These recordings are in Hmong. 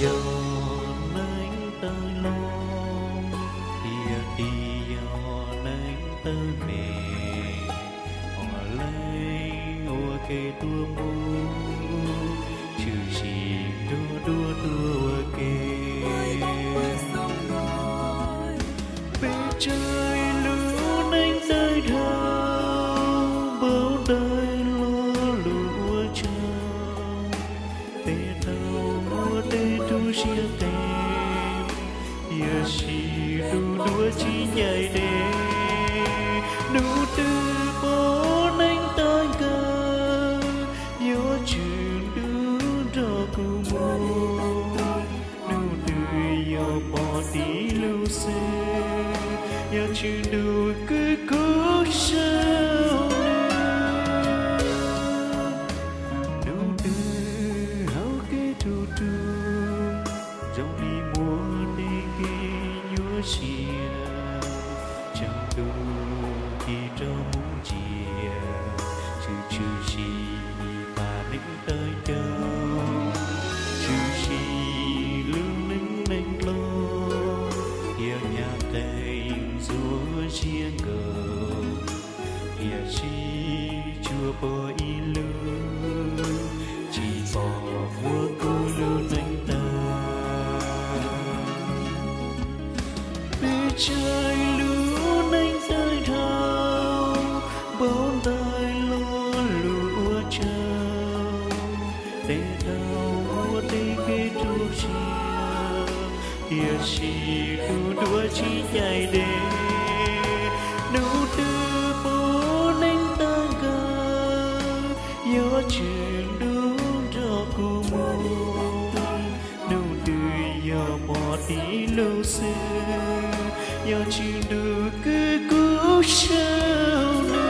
yog neeg tawg loj, tiag tiag yog neeg tawg me, ob leeg ua ke tuaj mus, tshwm sim nrog dua tuaj ua ke. Peb tsaig lub neej tawg dhau, npau taws lo lus ua tsaug. Peb tau muaj tej tug siab qees, tiam sis tus duab tsis ncaim dev. Hnub twg pom neej tawg nkaus, yog Tswv Ntuj nrog kuv mus. Hnub twg yog pom tib lub xwb, yog Tswv Ntuj kwv kuv saum nws. Hnub twg hauv kev tu tu, zoo li muaj tej kev nyuaj siab, tsaus ntuj tig rov mus ntsia, tshwm tshwm sim pab neej tawg ncaus, tshwm sim lub neej neeg los, thiab nyaj qees ntxuav siab nkaus. Tiam sis tsuas pom ib lub, tsis pom muaj kuv lub neej tawg. Peb tsaig lub neej tawg dhau, npau taws lo lus ua tsaug. Tej thaum muaj tej kev tu siab, tiam sis tus duab tsis ncaim dev. Hnub twg pom neej tawg nkaus, yog Tswv Ntuj nrog kuv mus. Hnub twg yog pom tib lub xwb, yog Tswv Ntuj kwv kuv saum nws.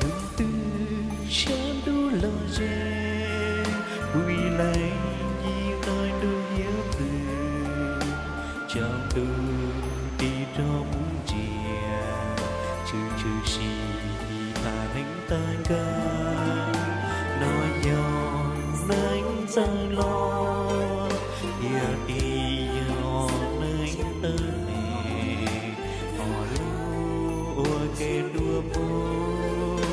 Hnub twg sab ntuj los ze, kuv ib leeg nce nqaij ntuj hiab pw, tsaus ntuj tig rov mus ntsia, tshwm tshwm sim pab neej tawg nkaus. No yog neej tawg loj, tiag tiag yog neej tawg me, ob leeg ua ke tuaj mus,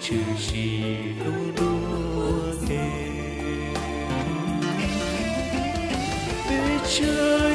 tshwm sim tuaj dua ke. Peb tsaig